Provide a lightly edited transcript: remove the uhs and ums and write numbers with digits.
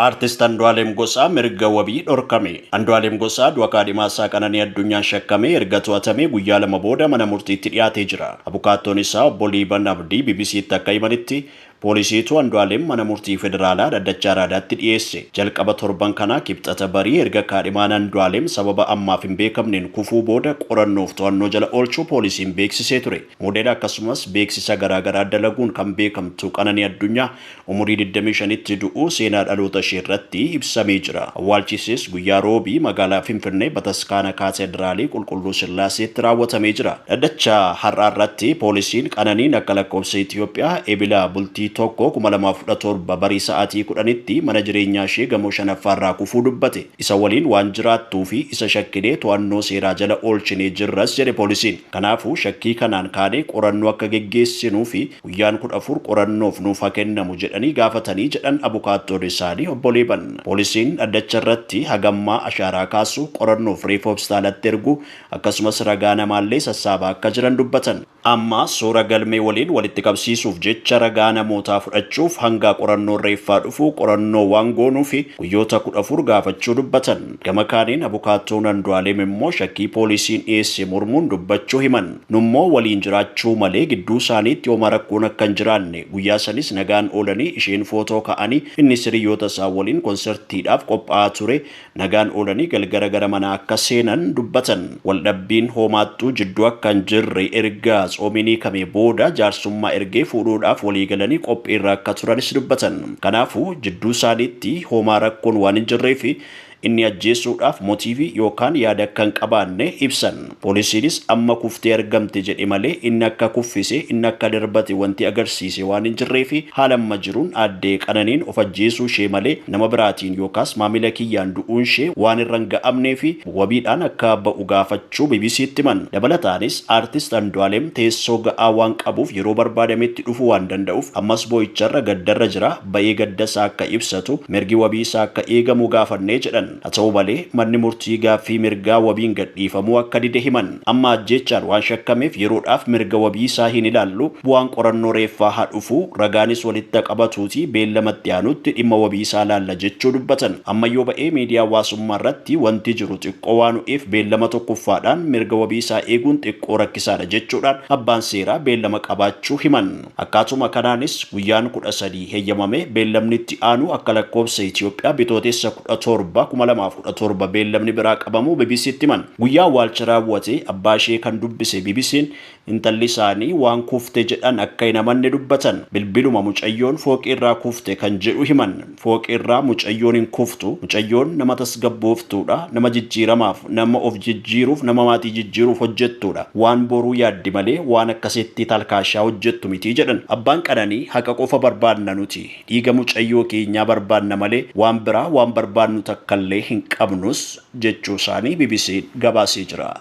Aartist Andu'aalem Gosaa mirga wabii dhorkame. Andu'aalem Gosaa du'a kaadhimaasaa Qananii Addunyaan shakkamee erga to'atamee guyyaa 2 booda mana murtiitti dhiyaatee jira. Abukaattoon isaa Obbo Liiban Abdii BBCtti akka himanitti, poolisiitu Andu'aalem mana murtii federaalaa dhaddacha Araadaatti dhiyeesse. Jalqaba torban kanaa Kibxata barii erga kaadhimaan Andu'aalem sababa ammaaf hin beekamneen kufuu booda qorannoof to'annoo jala oolchuu poolisiin beeksisee ture. Moodela akkasumas beeksisa garaagaraa dalaguun kan beekamtu Qananii Addunyaa umurii 25tti du'uu seenaa dhaloota ishee irratti ibsamee jira. Awwaalchi ishees guyyaa Roobii magaalaa Finfinnee Bataskaana Kaatedraalii Qulqulluu Sillaaseetti raawwatamee jira. Dhaddacha har'aa irratti poolisiin Qananiin akka lakkoofsa Itiyoophiyaa Ebila bultii 1, 2017 barii sa'aatii 10tti mana jireenyaa ishee gamoo 5ffaa irraa kufuu dubbate. Isa waliin waan jiraattuu fi isa shakkinee to'annoo seeraa jala oolchinee jirras jedhe poolisiin. Kanaafuu shakkii kanaan kaanee qorannoo akka geggeessinuu fi guyyaan 14 qorannoof nuuf ha kennamu jedhanii gaafatanii jedhan abukaattoon isaanii Obbo Liiban. Poolisiin dhaddacha irratti hagammaa ashaaraa kaasuu, qorannoof reefa hopstaalatti erguu akkasumas ragaa namaallee sassaabaa akka jiran dubbatan. Amma suura galmee waliin walitti qabsiisuuf jecha ragaa namootaa fudhachuuf hangaa qorannoon reeffaa dhufu qorannoo waan goonuufi guyyoota 14 gaafachuu dubbatan. Gama kaaniin abukaattoon Andu'aalem immoo shakkii poolisiin dhiyeesse mormuun dubbachuu himan. Nummoo waliin jiraachuu malee gidduu isaaniitti homaa rakkoon akka hin jiraanne, guyyaa sanis nagaan oolanii isheen footoo ka'anii innis hiriyyoota isaa waliin konsartiidhaaf qophaa'aa ture nagaan oolanii galgara gara manaa akka seenan dubbatan. Waldhabbiin hoomaaxxuu jidduu akka hin jirre erga tsoomiin hiikamee booda jaarsummaa ergee fuudhuudhaaf waliigalanii qophiirra akka turanis dubbatan. Kanaafuu jidduu isaaniitti hoomaa rakkoon waan hin jirreef inni ajjeesuudhaaf motiivii yookaan yaada akka hin qabaanne ibsan. Poolisiinis amma kuftee argamte jedhe malee inni akka kuffise, inni akka darbate wanti agarsiise waan hin jirreef haala amma jiruun Aadde Qananiin of ajjeesuu ishee malee nama biraatiin yookaas maamila kiyyaan du'uun ishee waan irra hin ga'amneef wabiidhaan akka ba'u gaafachuu BBCtti himan. Dabalataanis Aartist Andu'aalem teessoo ga'aa waan qabuuf yeroo barbaadametti dhufuu waan danda'uuf ammas boo'icharra gaddarra jira, ba'ee gadda isaa akka ibsatu mirgi wabii isaa akka eegamu gaafanne jedhan. Haa ta'u malee manni murtii gaaffii mirgaa wabiin gadhiifamuu akka dide himan. Amma ajjeechaan waan shakkameef yeroodhaaf mirga wabii isaa hin ilaallu, bu'aan qorannoo reeffaa haa dhufu, ragaanis walitti haa qabatuutii beellama itti aanutti dhimma wabii isaa laalla jechuu dubbatan. Amma yoo ba'ee miidiyaa hawaasummaa irratti wanti jiru xiqqoo waan ho'eef beellama tokkoffaadhaan mirga wabii isaa eeguun xiqqoo rakkisaadha jechuudhaan abbaan seeraa beellama qabaachuu himan. Akkaatuma kanaanis guyyaan 13 heyyamamee beellamni itti aanu akka lakkoofsa Itiyoophiyaa Bitootessa 17, 2017 beellamni biraa qabamuu BBCtti himan. Guyyaa awwaalcha raawwate abbaa ishee kan dubbise BBCn intalli isaanii waan kufte jedhan akka hin amanne dubbatan. Bilbiluma mucayyoon fooqiirraa kufte kan jedhu himan. Fooqiirraa mucayyoon hin kuftu. Mucayyoon nama tasgabbooftuudha. Nama jijjiiramaaf, nama of jijjiiruuf, nama maatii jijjiiruuf hojjettuudha. Waan boruu yaaddi malee waan akkasitti talkaashaa hojjettu miti jedhan. Abbaan Qananii haqa qofa barbaadna nuti. Dhiiga mucayyoo keenyaa barbaadna malee waan biraa waan barbaadnu takkallee hin qabnus jechuu isaanii BBCn gabaasee jira.